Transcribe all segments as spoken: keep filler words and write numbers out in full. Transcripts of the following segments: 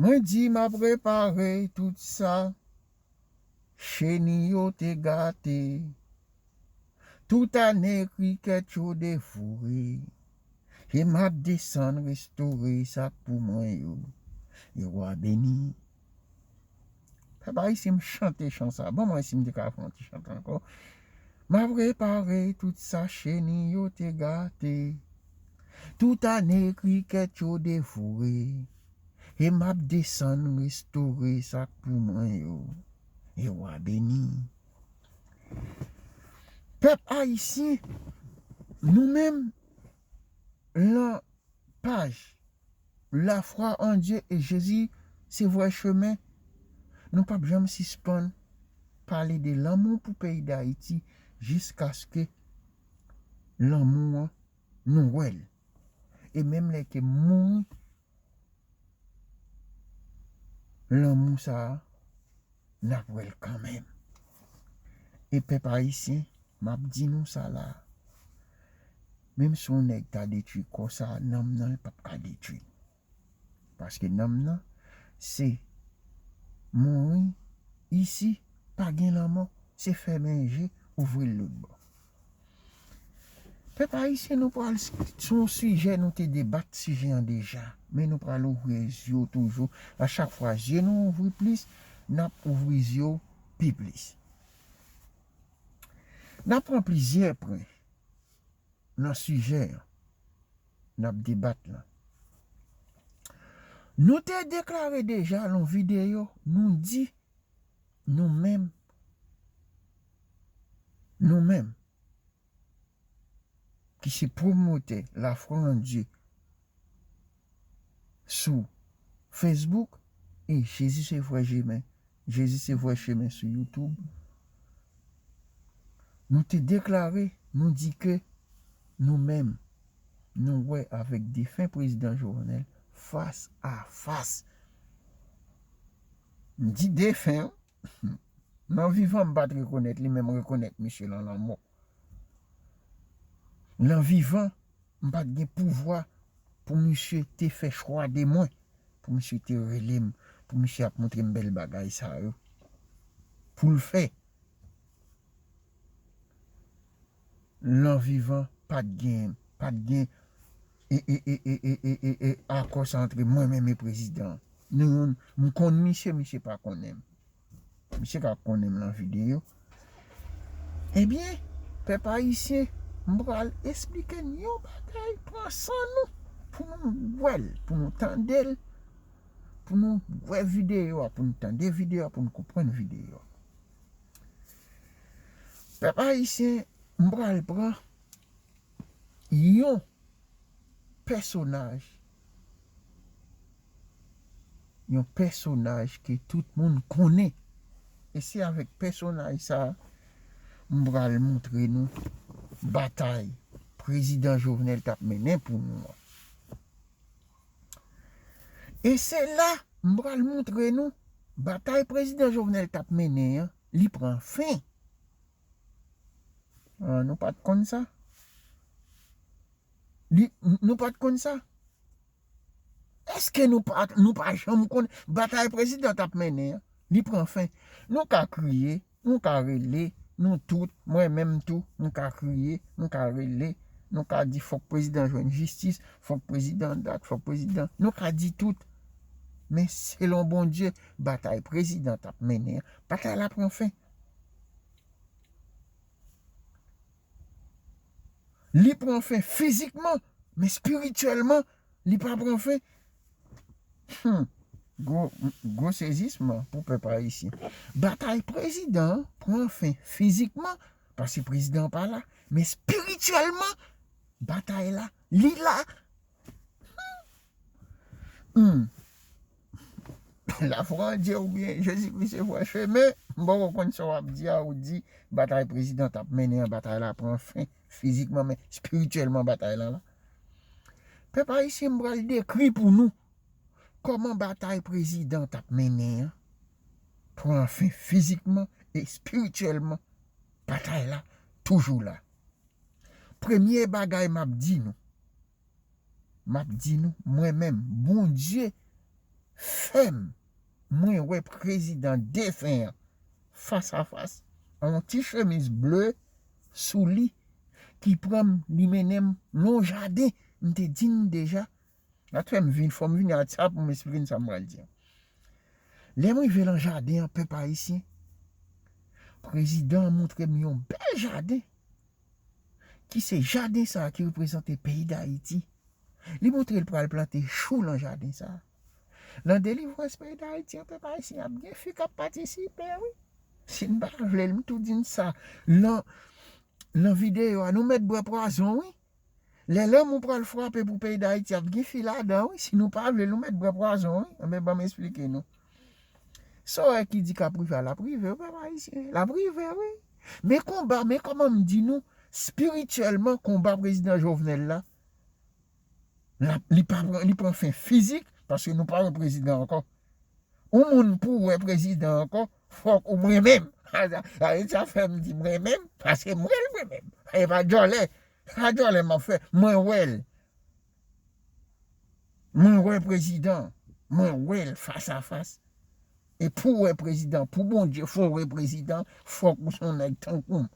Mwen di m ap repare tout sa cheni yo te gate. Tout ane krikèt yo devoure. E m ap desann restore sa k pou mwen yo. E w a beni. Pèp ayisyen, m chante chan sa. Bon, mwen si m te ka fè yon ti chante ankò. M ap repare tout sa cheni yo te gate. Tout ane krikèt yo devoure. E m ap desann restore sa k pou mwen yo. E w a beni. Pèp ayisyen, nou menm, lan paj La foi en Dieu et Jésus, c'est vrai chemin, nou p ap janm sispann pale de lanmou pou peyi Dayiti jiskaske lanmou an nou wè l. E menm lè ke m mouri, lanmou sa a, n ap wè l kanmenm. E pèp ayisyen, m ap di nou sa la. Menm si yon nèg ta detwi kò sa a, nanm nan, li p ap ka detwi. Paske nanm nan, se mouri isi, pa gen lanmò, se fèmen je, ouvri l lòt bò. Pèp ayisyen, nou pral s- sou yon sijè, nou te debat sijè an deja, men nou pral ouvri zye w toujou. A chak fwa zye nou ouvri plis, n ap ouvri zye w pi plis. N ap pran plizyè pwen nan sijè an, n ap debat lan. Nou te deklare deja lan videyo, nou di nou menm, nou menm, ki se pwomotè La foi en Dieu sou Facebook e Jezi se vwè chemen, Jezi se vwè chemen sou YouTube, nou te deklare, nou di ke nou menm, nou wè avèk defen prezidan Jovenel fas a fas. M di defen, nan vivan m pa t rekonèt li, men m rekonèt misye lan lanmò. Lan vivan, m pa t gen pouvwa pou misye te fè chwa de mwen, pou misye te rele m, pou misye ap montre m bèl bagay sa yo. Pou l fè. Lan vivan, pa t gen, pa t gen e, e, e, e, e, e, e, e akò sa antre mwen menm e prezidan. Nou, m konn misye, misye pa konnen m. Misye ka konnen m lan videyo. Ebyen, pèp ayisyen, m pral esplike n yon bagay, pran san nou, pou nou wè l, pou nou tande l, pou nou wè videyo a, pou nou tande videyo a, pou nou konprann videyo a. Pèp ayisyen, m pral pran yon pèsonaj, yon pèsonaj ke tout moun konnen. E se avèk pèsonaj sa a, m pral montre nou batay prezidan Jovenel t ap mennen pou nou an. E se la, m pral montre nou batay prezidan Jovenel t ap mennen an, li pran fen. Ah, nou pa t konn sa? Li, n- nou pa t konn sa? Èske nou pa, nou pa janm konn batay prezidan t ap mennen an? Li pran fen. Nou ka kriye, nou ka rele, nou tout, mwen menm tou, nou ka kriye, nou ka rele, nou ka di fòk prezidan jwenn jistis, fòk prezidan dat, fòk prezidan, nou ka di tout. Men selon Bondye, batay prezidan t ap mennen an, batay la pran fen. Li pran fen fizikman, men espirityèlman, li pa pran fen. Hmm. Gwo, gwo sezisman pou pèp ayisyen. Batay prezidan an pran fen fizikman, paske prezidan an pa la, men espirityèlman, batay la, li la. Hmm. La foi en Dieu oubyen Jezikri se vwè chemen, m poko konn sa w ap di a, ou di batay prezidan t ap mennen an, batay la pran fen fizikman, men espirityèlman batay la la. Pèp ayisyen, m pral dekri pou nou kòman batay prezidan t ap mennen an pran fen fizikman e espirityèlman. Batay la toujou la. Premye bagay m ap di nou, m ap di nou, mwen menm, Bondye fè m, mwen wè prezidan defen an fas a fas, yon ti chemiz ble sou li, ki pran m, li mennen m nan yon jaden, m te di n deja. Sa fè m vin, fò m vini a sa pou m esplike n sa m pral di an. Lè m rive nan jaden an, pèp ayisyen, prezidan an montre m yon bèl jaden, ki se jaden sa a ki reprezante peyi Dayiti. Li montre l pral plante chou nan jaden sa a. Nan delivrans peyi Dayiti an, pèp ayisyen, ap gen fi k ap patisipe, wi. Si n pa vle l, m tou di n sa. Nan, nan videyo a, nou mèt bwè pwazon, wi. Lè lanmou pral frape pou peyi Dayiti, ap gen fi ladan, wi. Si nou pa vle l, nou mèt bwè pwazon, wi. Anben, ban m esplike nou. Sa w wè ki di k ap rive a, l ap rive, wi, pèp ayisyen. L ap rive, wi. Men konba, men kòman m di nou, espirityèlman, konba prezidan Jovenel la, l ap, li pa pran, li pran fen fizik, paske nou pa wè prezidan ankò. Yon moun pou wè prezidan ankò, fòk ou mwen menm. Sa, sa, sa fè m di mwen menm, paske m wè l mwen menm. E pa djòlè. Pa djòlè m ap fè. Mwen wè l. Mwen wè prezidan. Mwen wè l fas a fas. E pou w wè prezidan, pou Bondye fè w wè prezidan, fòk ou se yon nèg tankou m.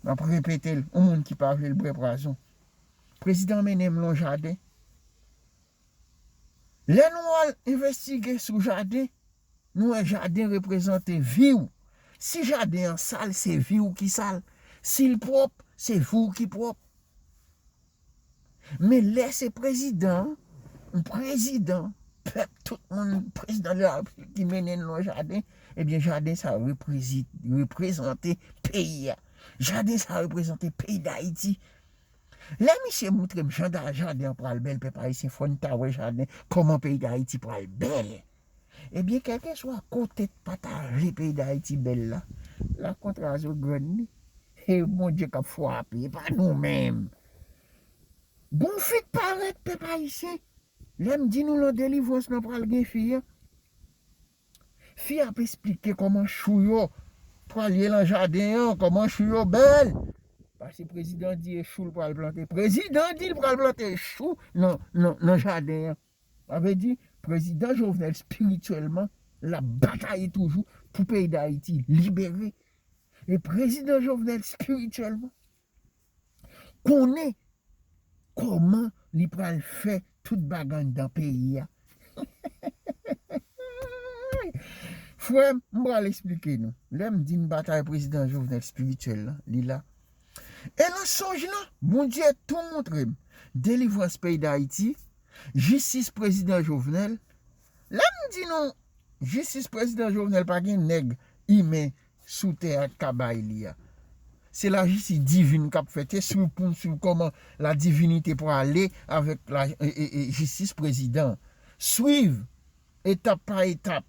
M ap repete l, yon moun ki pa vle l bwè pwazon. Prezidan mennen m nan jaden. Lè nou al envestige sou jaden, nou wè jaden reprezante vi w. Si jaden an sal, se vi w ki sal. Si l pwòp, se vi w ki pwòp. Men lè se prezidan, yon prezidan, pèp, tout moun, prezidan de la repiblik ki mennen n nan jaden, ebyen, jaden sa reprezi-, reprezante peyi a. Jaden sa reprezante peyi Dayiti. Lè misye montre m jan da-, jaden an pral bèl, pèp ayisyen, fò n ta wè jaden, kòman peyi Dayiti pral bèl. Ebyen, kèlkeswa kote pa ta vle peyi Dayiti bèl la, la kontra zo grenn li. E Bondye k ap frape, e pa nou menm. Gon fi k parèt, pèp ayisyen. Lè m di nou nan delivrans nan pral gen fi an. Fi ap esplike kòman chou yo pral ye nan jaden an, kòman chou yo bèl. Paske prezidan di e chou l pral plante. Prezidan di l pral plante chou nan, nan, nan jaden an. Sa vle di, prezidan Jovenel espirityèlman, l ap bataye toujou pou peyi Dayiti libere. E prezidan Jovenel espirityèlman konnen kòman li pral fè tout bagay anndan peyi a. Frè m, m pral esplike nou. Lè m di n batay prezidan Jovenel espirityèl la, li la. E nan sonj lan, Bondye tou montre m. Delivrans peyi Dayiti, jistis prezidan Jovenel. Lè m di nou, jistis prezidan Jovenel, pa gen nèg imen sou tè a k ka bay li a. Se lajistis divin k ap fèt. E swiv pou n swiv kòman la divinite prale avèk la, e, e, e, jistis prezidan. Swiv etap pa etap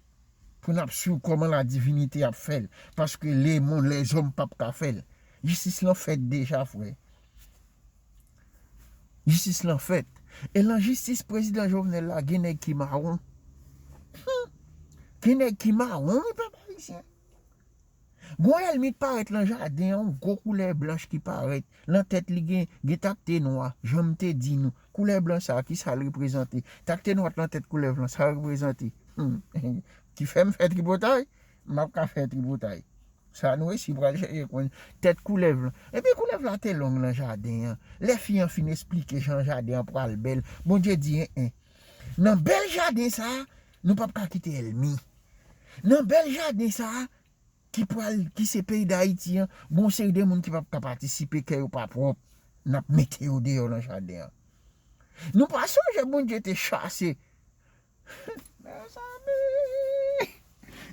pou n ap swiv kòman la divinite ap fè l. Paske lemonn, lèzòm p ap ka fè l. Jistis lan fèt deja, frè. Jistis lan fèt. E lan jistis prezidan Jovenel la, gen nèg ki mawon. Hmm. Gen nèg ki mawon, wi, pèp ayisyen. Gon èlmi k parèt lan jaden an, yon gwo koulè blanch ki parèt. Lan tèt li gen, gen takte nwa, jan m te di nou. Koulè blanch sa a, ki sa l reprezante? Takte nwa lan tèt koulè blanch, sa reprezante? Hmm. Ki fè m fè tripotay? M ap ka fè tripotay. Sa nou resi pral chèche konn tèt koulèv lan. Epi koulèv la te long lan jaden an. Lè fi an fin esplike jan jaden an pral bèl, Bondye di, en, en. Nan bèl jaden sa a, nou p ap ka kite èlmi. Nan bèl jaden sa a, ki pral, ki se peyi Dayiti an, gon seri de moun ki p ap ka patisipe, kè yo pa pwòp. N ap mete yo deyò nan jaden an. Nou pa sonje Bondye te chase. Mezanmi!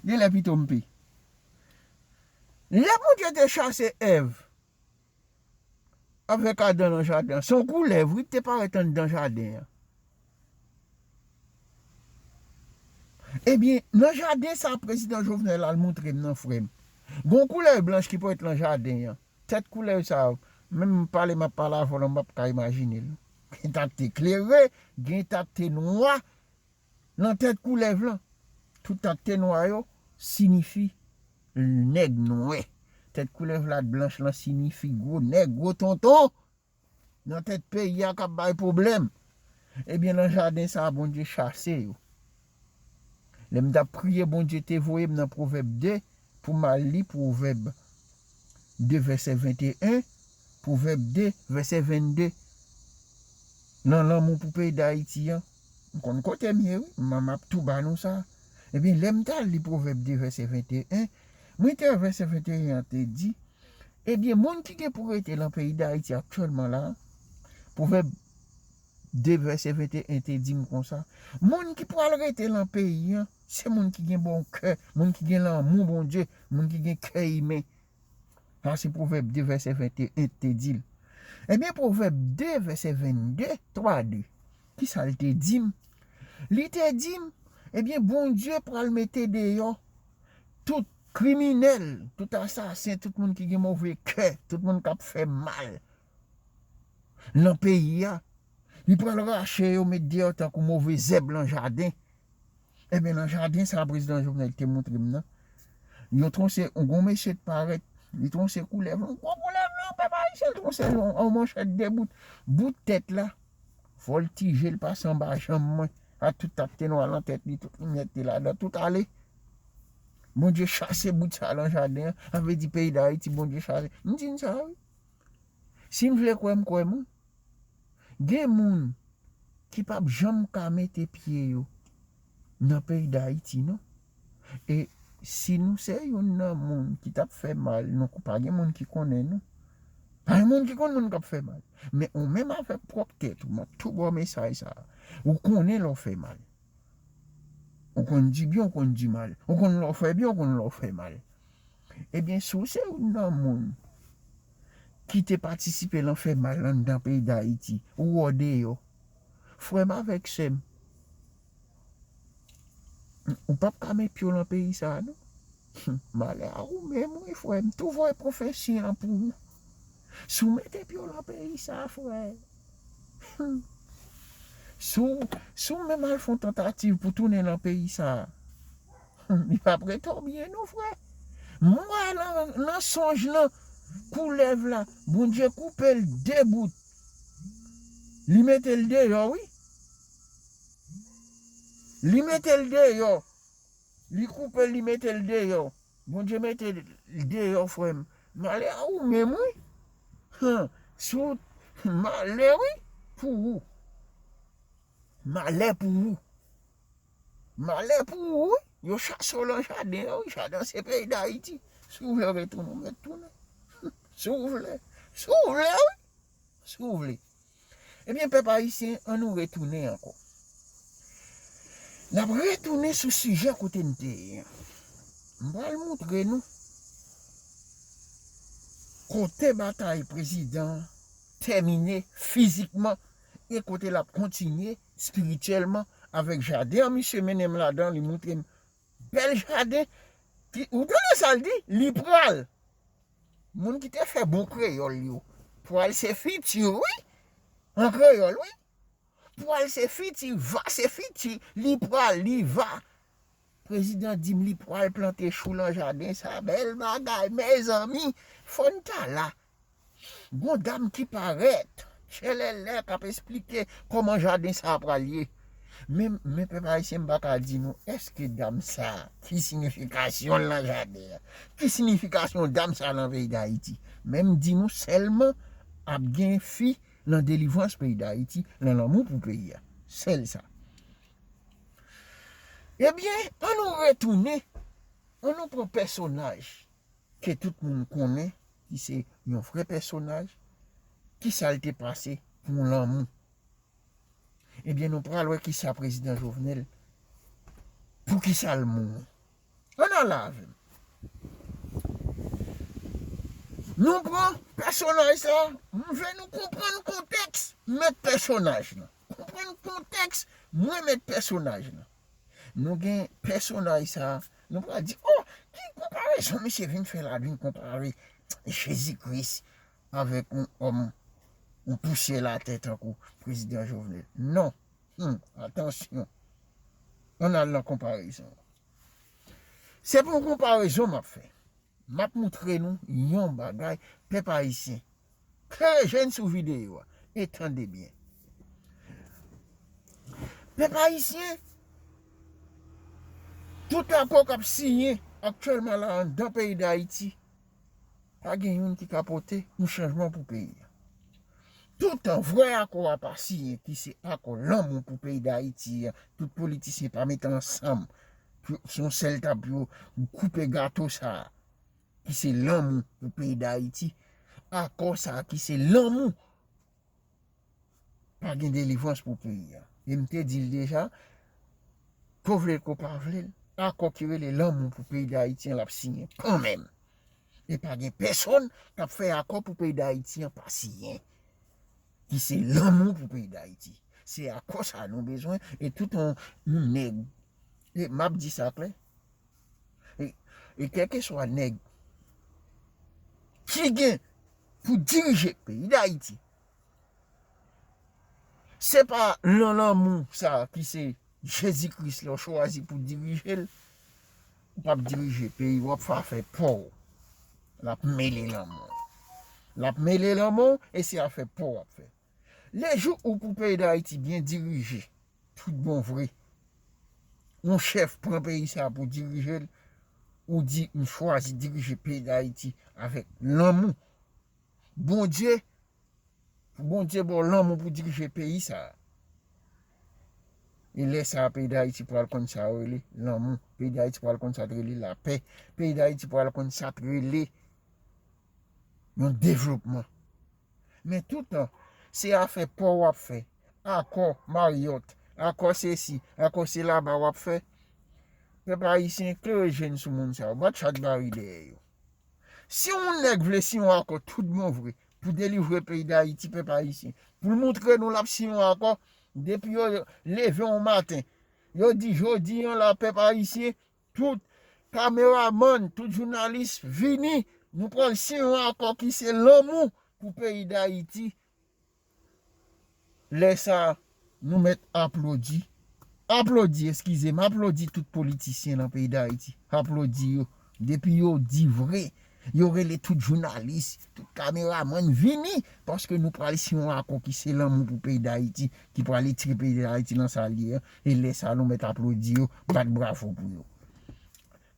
Gen lè pito m pi. Lè Bondye te chase Èv avèk Adan nan jaden an, se yon koulèv, wi, ki te parèt anndan jaden an. Ebyen, nan jaden sa a, prezidan Jovenel al montre m nan, frè m. Gon koulèv blanch ki parèt lan jaden an. Tèt koulèv sa a, menm pale m ap pale avè w lan, m p ap ka imajine l. Gen takte klere, gen takte nwa. Nan tèt koulèv lan, tout takte nwa yo sinifi nèg nwè. Tèt koulèv la blanch lan sinifi gwo nèg, gwo tonton. Nan tèt peyi a k ap bay pwoblèm. Ebyen, nan jaden sa a, Bondye chase yo. Lè m t ap priye, Bondye te voye m nan Pwovèb de pou m al li Pwovèb de vèsè venteyen, Pwovèb de vèsè vennde. Nan lanmou pou peyi Dayiti an, m konn kote m ye, wi, m, m ap tou ba nou sa. Ebyen, lè m t al li Pwovèb de vèsè venteyen, mwen te wè vèsè venteyen an te di, ebyen, moun ki gen pou rete nan peyi Dayiti aktyèlman la, Pwovèb de vèsè venteyen te di m konsa, moun ki pral rete nan peyi an, se moun ki gen bon kè, moun ki gen lanmou Bondye, moun ki gen kè imen. Sa se Pwovèb de vèsè venteyen te di l. Ebyen, Pwovèb de vèsè vennde, twa de, kisa l te di m? Li te di m, ebyen, Bondye pral mete deyò tout kriminèl, tout asasen, tout moun ki gen move kè, tout moun k ap fè mal nan peyi a. Li pral rache yo, met deyò tankou move zèb lan jaden. Ebyen, nan jaden sa a, prezidan Jovenel te montre m nan, yo twonse, yon gwo mesye t parèt, li twonse koulèv lan, yon gwo koulèv lan, pèp ayisyen, l twonse l, yon, yon manchèt de bout, bout tèt la, vòltije l pase anba janm mwen, ak tout tap te nwa lan tèt li, tout limyè te ladan, tout ale. Bondye chase bout sa lan jaden an, sa vle di peyi Dayiti, Bondye chase. M di n sa, wi. Si n vle kwè m, kwè m, wi. Gen moun ki p ap janm ka mete pye yo nan peyi Dayiti, non. E si nou se youn nan moun ki t ap fè mal, nou pa gen moun ki konnen nou. Pa gen moun ki konn moun k ap fè mal. Men ou menm avèk pwòp tèt ou, m ap tou ba w mesaj sa a. Ou konnen lè w fè mal. Ou konn di byen, ou konn di mal. Ou konn lè w fè byen, ou konn lè w fè mal. Ebyen, si w se youn nan moun ki te patisipe lan fè mal anndan peyi Dayiti, ou wè w deyò. Frè m avèk sè m, ou p ap ka met pye w lan peyi sa a, non. Malè a ou menm, wi, frè m. Tou voye pwofesi an pou ou. Si w mete pye w lan peyi sa a, frè, hmm, si w, si w menm al fè yon tantativ pou tounen lan peyi sa a, hmm, li p ap rete w byen, non, frè. M wè lan, lan sonj lan, koulèv la, Bondye koupe l de bout. Li mete l deyò, wi. Li mete l deyò. Li koupe l, li mete l deyò. Bondye mete l deyò, frè m. Malè a ou menm, wi. Hum, si w, malè, wi, pou ou. Malè pou ou. Malè pou ou, wi. Yo chase w lan jaden an, wi. Jaden an se peyi Dayiti. Si w vle retounen, w mèt tounen. Si w vle. Si w vle, wi. Si w vle. Ebyen, pèp ayisyen, an nou retounen ankò. N ap retounen sou sijè kote n te ye an. M pral montre nou kote batay prezidan an tèmine fizikman e kote l ap kontinye espirityèlman avèk jaden an. Misye mennen m ladan, li montre m bèl jaden. Ki, ou tande sa l di? Li pral. Moun ki te fè bon kreyòl yo. Pral se fiti, wi. An kreyòl, wi. Pral se fiti, va se fiti. Li pral, li va. Prezidan di m li pral plante chou lan jaden sa. Bèl bagay, mezanmi. Fò n ta la. Gon dam ki parèt, tchèlèlè, k ap esplike kòman jaden sa a pral ye. Men, men pèp ayisyen, m pa ka di nou, èske dam sa a, ki siyifikasyon l nan jaden an? Ki siyifikasyon dam sa a nan peyi Dayiti? Men m di nou sèlman, ap gen fi nan delivrans peyi Dayiti, nan lanmou pou peyi a. Sèl sa. Ebyen, an nou retounen, an nou pran pèsonaj ke tout moun konnen, ki se yon vrè pèsonaj, kisa l te pase pou lanmou. Ebyen, nou pral wè kisa prezidan Jovenel, poukisa l mouri. Ann ale avè m. Nou pran pèsonaj sa, m vle nou konprann kontèks mèt pèsonaj lan. Konprann kontèks mwen mèt pèsonaj lan. Nou gen pèsonaj sa, nou pral di, oh, ki konparezon misye vin fè la, vin konpare Jezi Kris avèk yon òm, yon pousyè latè tankou prezidan Jovenel. Non. Hmm, atansyon. Ann al nan konparezon. Se pa yon konparezon m ap fè. M ap montre nou yon bagay, pèp ayisyen. Klere je n sou videyo a e tande byen. Pèp ayisyen, tout akò k ap siyen aktyèlman la anndan peyi Dayiti, pa gen youn ki ka pote yon chanjman pou peyi a. Toutan vrè akò a pa siyen, ki se akò lanmou pou peyi Dayiti a, tout politisyen pa mete ansanm pou, sou yon sèl tab pou yo koupe gato sa a, ki se lanmou pou peyi Dayiti. Akò sa a ki se lanmou, pa gen delivrans pou peyi a. E m te di l deja, ko vle l ko pa vle l, akò ki rele lanmou pou peyi Dayiti an l ap siyen kanmenm. E pa gen pèsonn k ap fè akò pou peyi Dayiti an pa siyen. Ki se lanmou pou peyi Dayiti. Se akò sa nou bezwen, e tout yon, yon nèg, e m ap di sa klè, e, e kèlkeswa nèg ki gen pou dirije peyi Dayiti, se pa lan lanmou sa ki se Jezi Kris la w chwazi pou dirije l, ou p ap dirije peyi, w ap fè afè pa w. L ap mele lanmou. L ap mele lanmou e se afè pa w ap fè. Lejou ou pou peyi Dayiti byen dirije, tout bon vre, yon chèf pran peyi sa pou dirije l, ou di, "M chwazi dirije peyi Dayiti avèk lanmou." Bondye, pou Bondye ba w lanmou pou dirije peyi sa a. E lè sa a, peyi Dayiti pral konn sa yo rele lanmou. Peyi Dayiti pral konn sa t rele lapè. Peyi Dayiti pral konn sa t rele yon devlopman. Men toutan, se afè pa w w ap fè. Akò Marriott, akò sesi, akò sela w ap fè. Pèp ayisyen, klere je n sou moun sa yo. Bat chat bari dèyè yo. Si yon nèg vle siyen yon akò tout bon vre pou delivre peyi Dayiti, pèp ayisyen, pou l montre nou l ap siyen yon akò, depi yo leve yon maten, yo di, "Jodi an la, pèp ayisyen, tout kameramann, tout jounalis, vini, nou pral siyen yon akò ki se lanmou pou peyi Dayiti." Lè sa a, nou mèt aplodi. Aplodi, eskize m, aplodi tout politisyen nan peyi Dayiti. Aplodi yo. Depi yo di vre, yo rele tout jounalis, tout kameramann, "Vini, paske nou pral siyen yon akò ki se lanmou pou peyi Dayiti, ki pral retire peyi Dayiti nan sa l ye an." E lè sa a, nou mèt aplodi yo, bat bravo pou yo.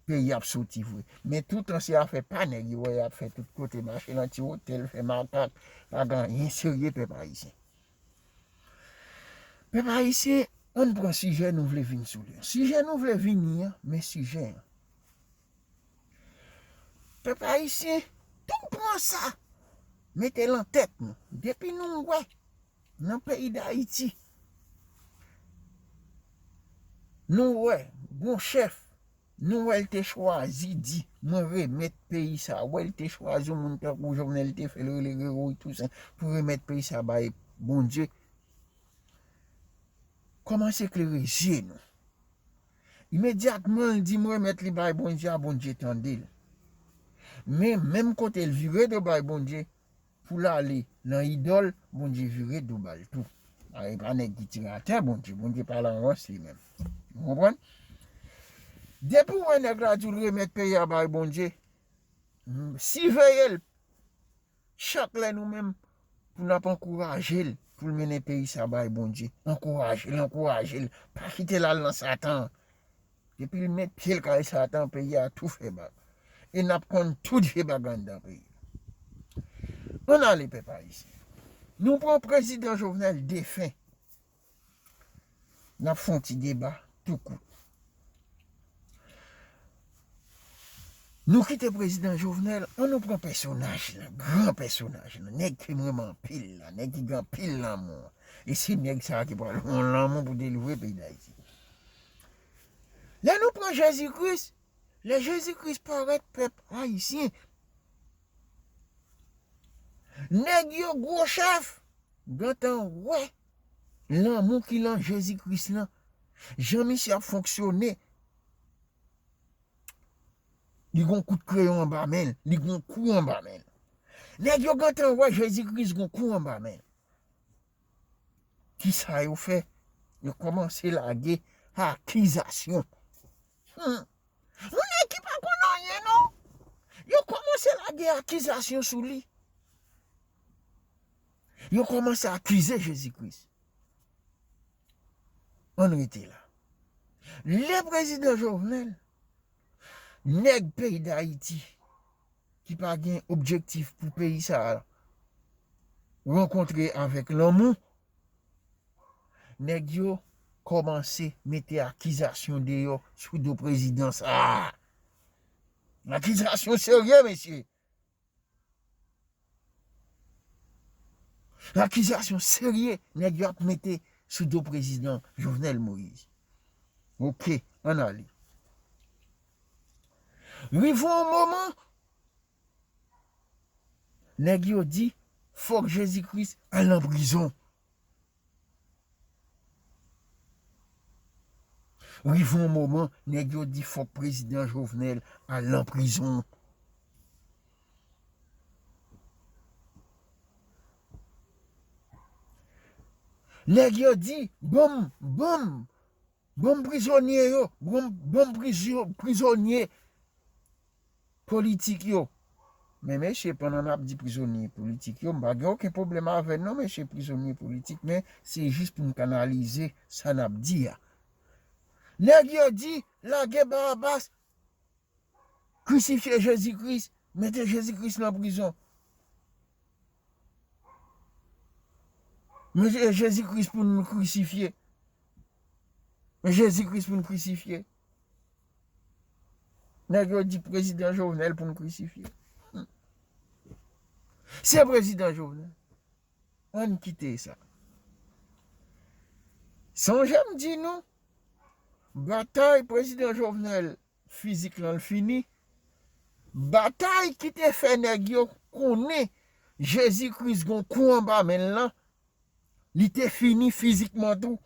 Peyi ap soti vre. Men toutan se afè pa nèg yo wè y ap fè tout kote, mache nan ti otèl, fè makak, pa gen anyen serye pèp ayisyen. Pèp ayisyen, ann pran sijè nou vle vin sou li. Sijè nou vle vini an, men sijè an. Pèp ayisyen, tou pran sa, mete l nan tèt nou. Depi nou wè, nan peyi Dayiti, nou wè, gon chèf, nou wè l te chwazi di, "Mwen remèt peyi sa." Wè l te chwazi yon moun tankou Jovenel te fè l rele Gregory Toussaint pou remèt peyi sa bay Bondye. Kòmanse klere je nou. Imedyatman l di, "M remèt li bay Bondye" a, Bondye tande l. Men, menm kote l vire do bay Bondye, pou l ale nan idòl, Bondye vire do ba l tou. A, e pa nèg ki tire atè Bondye, Bondye pa lan rans li menm. Ou konprann? Depi w wè nèg la di w l remèt peyi a bay Bondye, m, siveye l chak lè nou menm pou n ap ankouraje l pou l mennen peyi sa bay Bondye. Ankouraje l, ankouraje l. Pa kite l al nan Satan. Depi l met pye l kay Satan, peyi a tou fè bak. E n ap konn tout vye bak anndan peyi a. Ann ale, pèp ayisyen. Nou pran prezidan Jovenel defen. N ap fè yon ti deba tou kout. Nou kite prezidan Jovenel, ann nou pran pèsonaj lan, gran pèsonaj lan, nèg ke m renmen anpil la, nèg ki gen anpil lanmou an. E se nèg sa a ki pral gen lanmou pou delivre peyi Dayiti. Lè nou pran Jezi Kris, lè Jezi Kris parèt, pèp ayisyen, nèg yo, gwo chèf, gentan wè lanmou ki lan Jezi Kris lan, jan misye ap fonksyone. Li gon kout kreyon anba men l, li gon kou anba men l. Nèg yo gentan wè Jezi Kris gon kou anba men l. Kisa yo fè? Yo kòmanse lage akizasyon. Hmm. Yon nèg ki pa konn anyen, non. Yo kòmanse lage akizasyon sou li. Yo kòmanse akize Jezi Kris. Ann rete la. Lè prezidan Jovenel, nèg peyi Dayiti ki pa gen objektif pou peyi sa a rankontre avèk lanmou, nèg yo kòmanse mete akizasyon deyò sou do prezidan sa a. Akizasyon serye, mesye. Akizasyon serye nèg yo ap mete sou do prezidan Jovenel Moïse. Oke, ann ale. Rive yon moman, nèg yo di fòk Jezi Kris al nan prizon. Rive yon moman, nèg yo di fòk prezidan Jovenel al nan prizon. Nèg yo di, ban m, ban m, ban m prizonye yo, ban m, ban m prizo-, prizonye politik yo. Men mesye, pandan n ap di prizonye politik yo, m pa gen okenn pwoblèm avè non, mesye, prizonye politik, men se jis pou n kanalize sa n ap di a. Nèg yo di, lage Barabas, krisifye Jezi Kris, mete Jezi Kris nan prizon. Mete Jezi Kris pou n krisifye. Jezi Kris pou n krisifye. Nèg yo di prezidan Jovenel pou n krisifye. Hmm. Se prezidan Jovenel. Ann kite sa. Sonje m di nou, batay prezidan Jovenel fizik lan l fini. Batay ki te fè nèg yo konnen Jezi Kris gon kou anba men l lan, li te fini fizikman tou.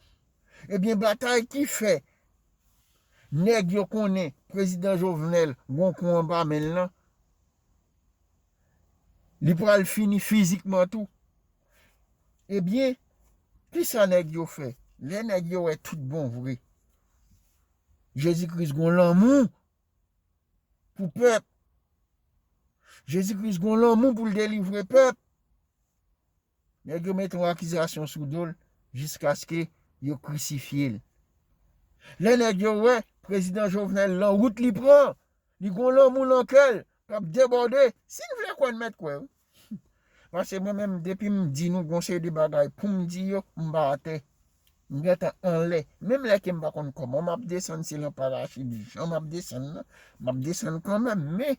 Ebyen, batay ki fè nèg yo konnen prezidan Jovenel gon kou anba men l lan, li pral fini fizikman tou. Ebyen, kisa nèg yo fè? Lè nèg yo wè tout bon vre Jezi Kris gon lanmou pou pèp, Jezi Kris gon lanmou pou l delivre pèp, nèg yo mete yon akizasyon sou do l jiskaske yo krisifye l. Lè nèg yo wè prezidan Jovenel lan wout li pran, li gon lanmou lan kè l k ap debòde, si n vle kwè n mèt kwè wi. Paske mwen menm, depi m di nou gon seri de bagay pou m di yo, m pa atè. M gentan anlè. Menm lè ke m pa konn kòman m ap desann, se lan parachit jan m ap desann nan, m ap desann kanmenm, men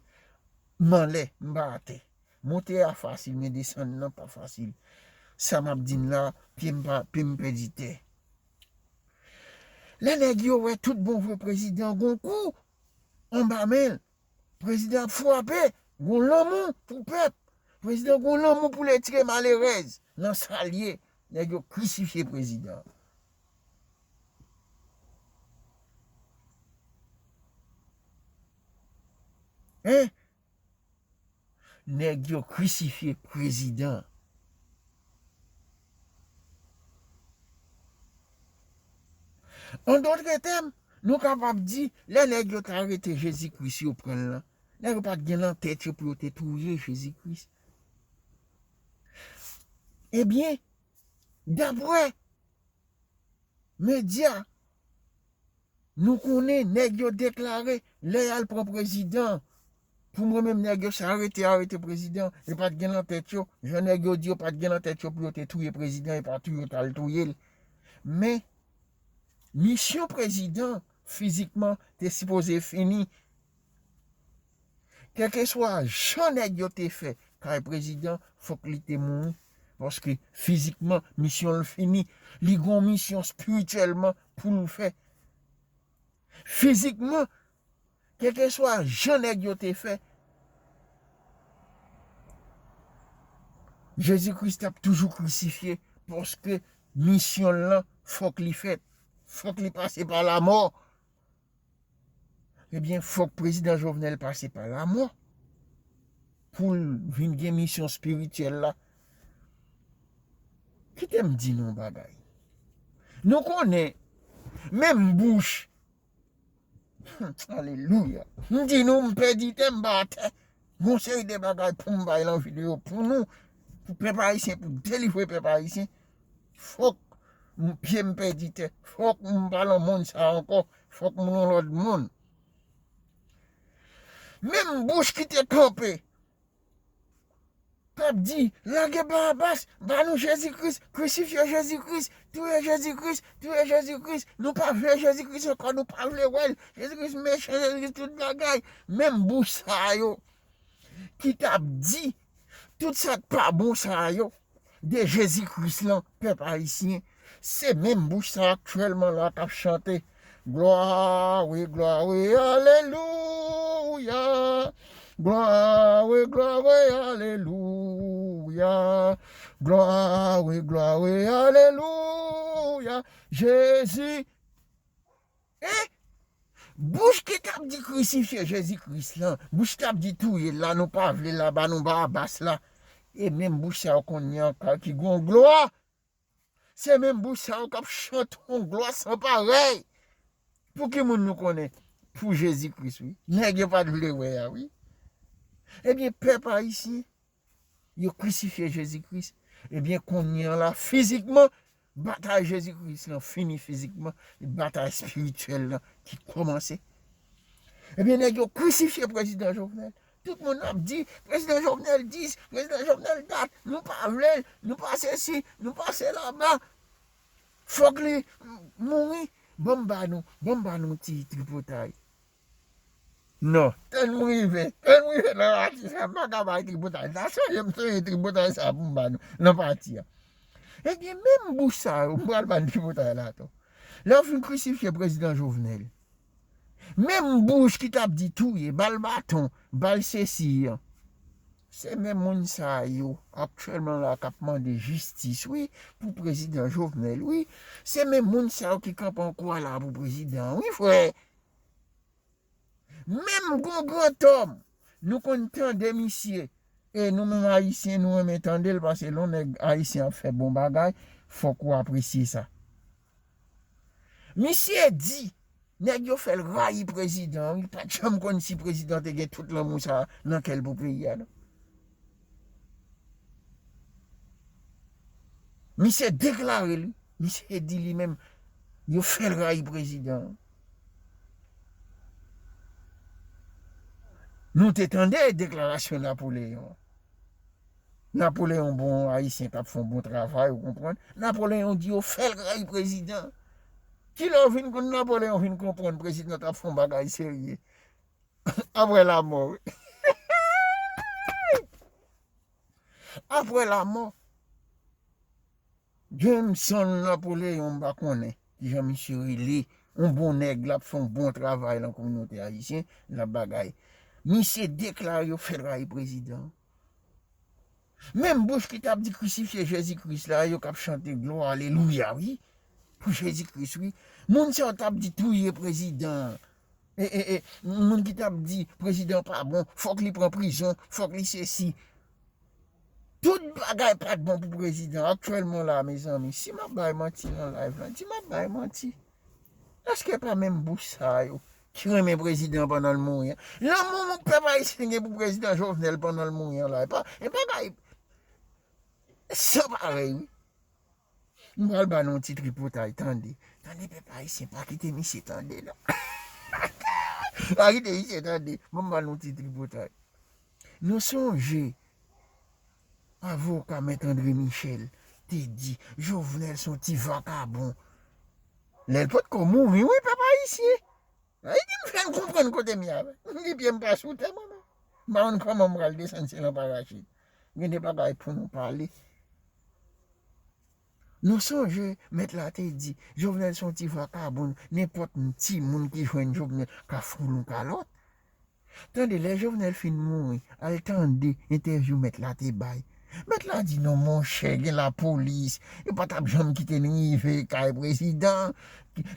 m anlè, m pa atè. Monte a fasil, men desann nan pa fasil. Sa m ap di n la, pye m pa, pye m pèdi tè. Lè nèg yo wè tout bon vre prezidan gon kou anba men l, prezidan ap frape, gon lanmou pou pèp. Prezidan gon lanmou pou l retire malerèz nan sa l ye. Nèg yo krisifye prezidan. Hein? Nèg yo krisifye prezidan. An dòt tèm, nou kapab di, lè nèg yo t arete Jezi Kris, yo pran l lan, nèg yo pa t gen lan tèt yo pou yo te touye Jezi Kris. Ebyen, daprè medya, nou konnen nèg yo deklare lè y al pran prezidan. Pou mwen menm, nèg yo se arete, arete prezidan. E pa t gen lan tèt yo. Jan nèg yo di yo pa t gen lan tèt yo pou yo te touye prezidan, e pa tou yo t al touye l. Men, misyon prezidan fizikman te sipoze fini. Kèlkeswa jan nèg yo te fè kay prezidan, fòk li te mouri. Paske fizikman, misyon l fini. Li gon misyon espirityèlman pou l fè. Fizikman, kèlkeswa jan nèg yo te fè, Jezi Kris t ap toujou krisifye, paske misyon l lan, fòk li fèt. Fòk li pase pa lamò. Ebyen, fòk prezidan Jovenel pase pa lamò pou l vin gen misyon espirityèl la. Kite m di nou yon bagay. Nou konnen, menm bouch, alelouya, m di nou, m pèdi tè, m pa atè. Gon seri de bagay pou m bay lan videyo pou nou, pou pèp ayisyen, pou delivre pèp ayisyen. Fòk M, pye m pèdi tè. Fòk m pa nan monn sa ankò. Fòk m nan lòt monn. Menm bouch ki te kanpe, k ap di, lage Barabas, ba nou Jezi Kris, krisifye Jezi Kris, touye Jezi Kris, touye Jezi Kris. Nou pa vle Jezi Kris ankò, nou pa vle wè l. Jezi Kris mechan, Jezi Kris tout bagay. Menm bouch sa yo ki t ap di tout sa k pa bon sa yo de Jezi Kris lan, pèp ayisyen, se menm bouch sa aktyèlman la k ap chante, glwa, wi, glwa, wi, alelouya. Glwa, wi, glwa, wi, alelouya. Glwa, wi, glwa, wi, alelouya. Jezi. E bouch ki t ap di krisifye Jezi Kris lan, bouch ki t ap di touye l la, nou pa vle l la, ba nou Barabas la. E menm bouch sa yo kounye a ki gon glwa. Se menm bouch sa yo k ap chante yon glwa san parèy. Pou ki moun nou konnen? Pou Jezi Kris, wi. Nèg yo pa t vle wè a, wi. Ebyen, pèp ayisyen, yo krisifye Jezi Kris. Ebyen, kounye a la, fizikman, batay Jezi Kris lan fini fizikman, e batay espirityèl lan ki kòmanse. Ebyen, nèg yo krisifye prezidan Jovenel. Tout moun ap di, prezidan Jovenel dis, prezidan Jovenel dat, nou pa vle l, nou pa sesi, nou pa sela. Fòk li mouri. Ban m ba nou, ban m ba nou ti tripotay. Non, tann m rive, tann m rive nan pati sa, m pa ka bay tripotay sa. Sonje m sonje tripotay sa pou m ba nou nan pati a. Ebyen, menm bouch sa yo, m pral ba n tripotay la tou. Lè yo fin krisifye prezidan Jovenel, menm bouch ki t ap di touye, ba l baton, ba l sesi an, se menm moun sa yo aktyèlman la k ap mande jistis, wi, pou prezidan Jovenel, wi. Se menm moun sa yo ki kanpe an kwa la pou prezidan, wi, frè. Menm gon grantòm, nou konn tande misye. E nou menm ayisyen, nou renmen tande l, paske lè yon nèg ayisyen ap fè bon bagay, fòk ou apresye sa. Misye di, nèg yo fè l rayi prezidan an, li pa t janm konn si prezidan te gen tout lanmou sa nan kè l pou peyi a, non. Misye deklare l, misye di li menm, yo fè l rayi prezidan an. Nou te tande deklarasyon Napoleyon. Napoleyon bon ayisyen k ap fè yon bon travay, ou konprann? Napoleyon di yo fè l rayi prezidan. Kilè w vin konn Napoleyon vin konprann prezidan t ap fè yon bagay serye? Apre lamò, wi. Apre lamò, Jameson Napoleyon, m pa konnen kijan misye rele, yon bon nèg, l ap fè yon bon travay nan kominote ayisyen, l ap bagay. Misye deklare yo fè l rayi prezidan. Menm bouch ki t ap di krisifye Jezi Kris la, yo k ap chante glwa, alelouya, wi, pou Jezi Kris, wi. Moun sa yo t ap di touye prezidan. E, e, e, moun ki t ap di prezidan pa bon, fòk li pran prizon, fòk li sesi. Tout bagay pa t bon pou prezidan aktyèlman la, mezanmi. Si m ap bay manti nan live la, di m ap bay manti. Èske pa menm bouch sa yo ki renmen prezidan pandan l mouri an? Lanmou pèp ayisyen gen pou prezidan Jovenel pandan l mouri an la, e pa, e bagay san parèy, wi. M pral ba nou yon ti tripotay, tande. Tande, pèp ayisyen, pa kite misye tande, non. Pa kite misye tande. Ban m ba nou yon ti tripotay. Nou sonje, avoka Mèt André Michel te di, Jovenel se yon ti vakabon. Lè l potko mouri, wi, pèp ayisyen. Li di m fè n konprann kote m ye a. M di pye m pa sou tè, mwen menm. M pa konn kòman m pral desann se nan parachit. Gen de bagay pou nou pale. Nou sonje, mèt la te di, Jovenel se yon ti vakabon, nenpòt timoun ki jwenn Jovenel ka foul yon kalòt. Tande, lè Jovenel fin mouri, al tande entèvyou mèt la te bay. Mèt la di, non, monchè, gen lapolis, yo pa t ap janm kite n rive kay prezidan,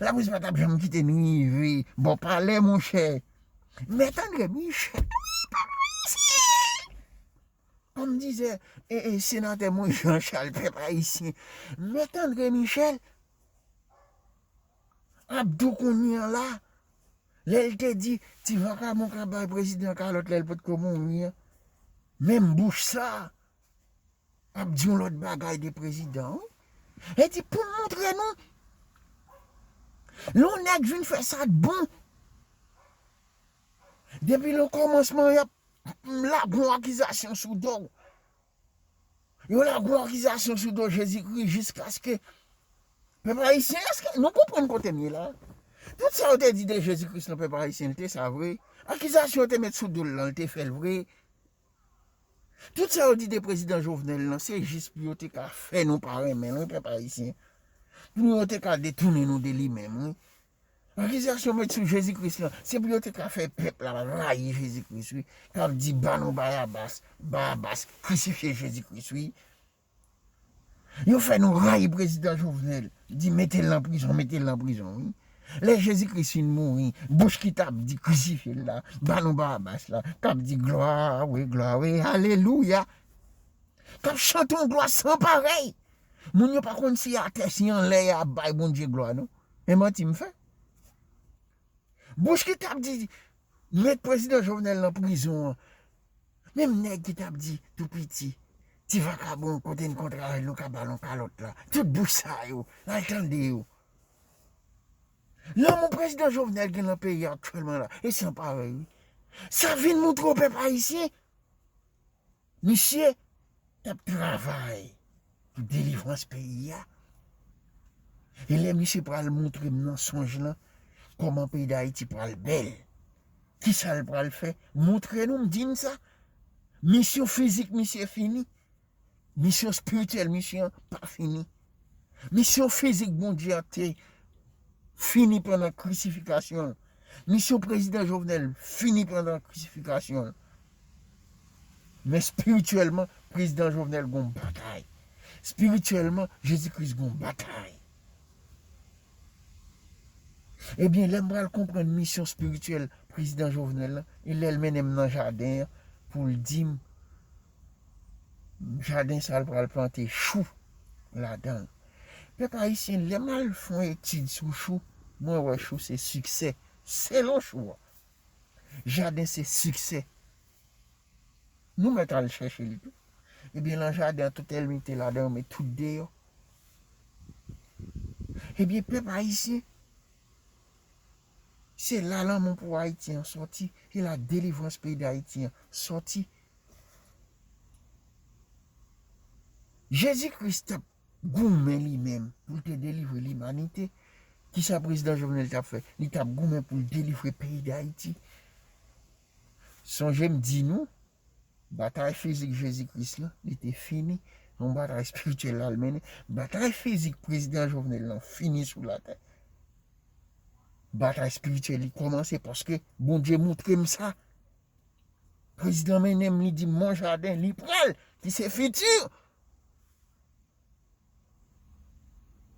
lapolis pa t ap janm kite n rive bò palè, monchè. Mèt André Michel, wi, pèp ayisyen! Kòm dizè, e, e, senatè Moïse Jean Charles, pèp ayisyen, Mèt André Michel ap di w kounye a la, lè l te di, ti vakabon ka bay prezidan kalòt lè l potko mouri an, menm bouch sa ap di yon lòt bagay de prezidan, wi. E di pou montre nou. Lè yon nèg vin fè sa de bon, depi nan kòmansman, y ap lage yon akizasyon sou do w. Yo lage yon akizasyon sou do Jezikri jiskaske, pèp ayisyen, èske nou konprann kote m ye la? Tout sa yo te di de Jezikri lan, pèp ayisyen, l te sa vre. Akizasyon yo te met sou do l lan, l te fè l vre. Tout sa yo di de prezidan Jovenel lan, se jis pou yo te ka fè nou pa renmen l, wi, pèp ayisyen. Pou yo te ka detounen nou de li menm, wi. Akizasyon met sou Jezikri lan, se pou yo te ka fè pèp la rayi Jezikri, wi. K ap di, "Ba nou Bayabas, Bayabas, krisifye Jezikri, wi." Yo fè nou rayi prezidan Jovenel, di, "Mete l nan prizon, mete l nan prizon, wi." Lè Jezikri fin mouri, bouch ki t ap di, "Krisifye l la, ba nou Bayabas la," k ap di, "Glwa, wi, glwa, wi, alelouya." K ap chante yon glwa san parèy. Moun yo pa konn si atè, si anlè, y ap bay Bondye glwa, non. E manti m fè. Bouch ki t ap di, "Met prezidan Jovenel nan prizon an." Menm nèg ki t ap di, "Tou piti, ti vakabon, kote n kontre avè l, nou ka ba l yon kalòt la." Tout bouch sa yo, al tande yo. Lanmou prezidan Jovenel gen nan peyi a aktyèlman la, e san parèy, wi. Sa vin montre w pèp ayisyen. Misye t ap travay pou delivrans peyi a. E lè misye pral montre m nan sonj lan kòman peyi Dayiti pral bèl, kisa l pral fè? Montre nou, m di n sa. Misyon fizik misye fini. Misyon espirityèl misye an pa fini. Misyon fizik Bondye a te fini pandan krisifikasyon l. Misyon prezidan Jovenel fini pandan krisifikasyon l. Men espirityèlman, prezidan Jovenel gon batay. Espirityèlman, Jezi Kris gon batay. Ebyen, lè m pral konprann misyon espirityèl prezidan Jovenel lan, e lè l mennen m nan jaden an pou l di m, jaden sa l pral plante chou ladan l. Pèp ayisyen, lè m al fè yon etid sou chou, mwen wè chou se siksè. Selon chou a. Jaden se siksè. Nou mèt al chèche li tou. Ebyen, nan jaden an, tout ènmi te ladan, yo met tout deyò. Ebyen, pèp ayisyen, se la lanmou pou Ayiti an sòti, e la delivrans peyi Dayiti an sòti. Jezi Kris t ap goumen li menm pou l te delivre limanite. Kisa prezidan Jovenel t ap fè? Li t ap goumen pou l delivre peyi Dayiti. Sonje m di nou, batay fizik Jezi Kris lan, li te fini. Yon batay espirityèl l al mennen. Batay fizik prezidan Jovenel lan fini sou latè. Batay espirityèl li kòmanse paske Bondye montre m sa. Prezidan mennen m, li di m, "Mon jaden, li pral," ki se fiti.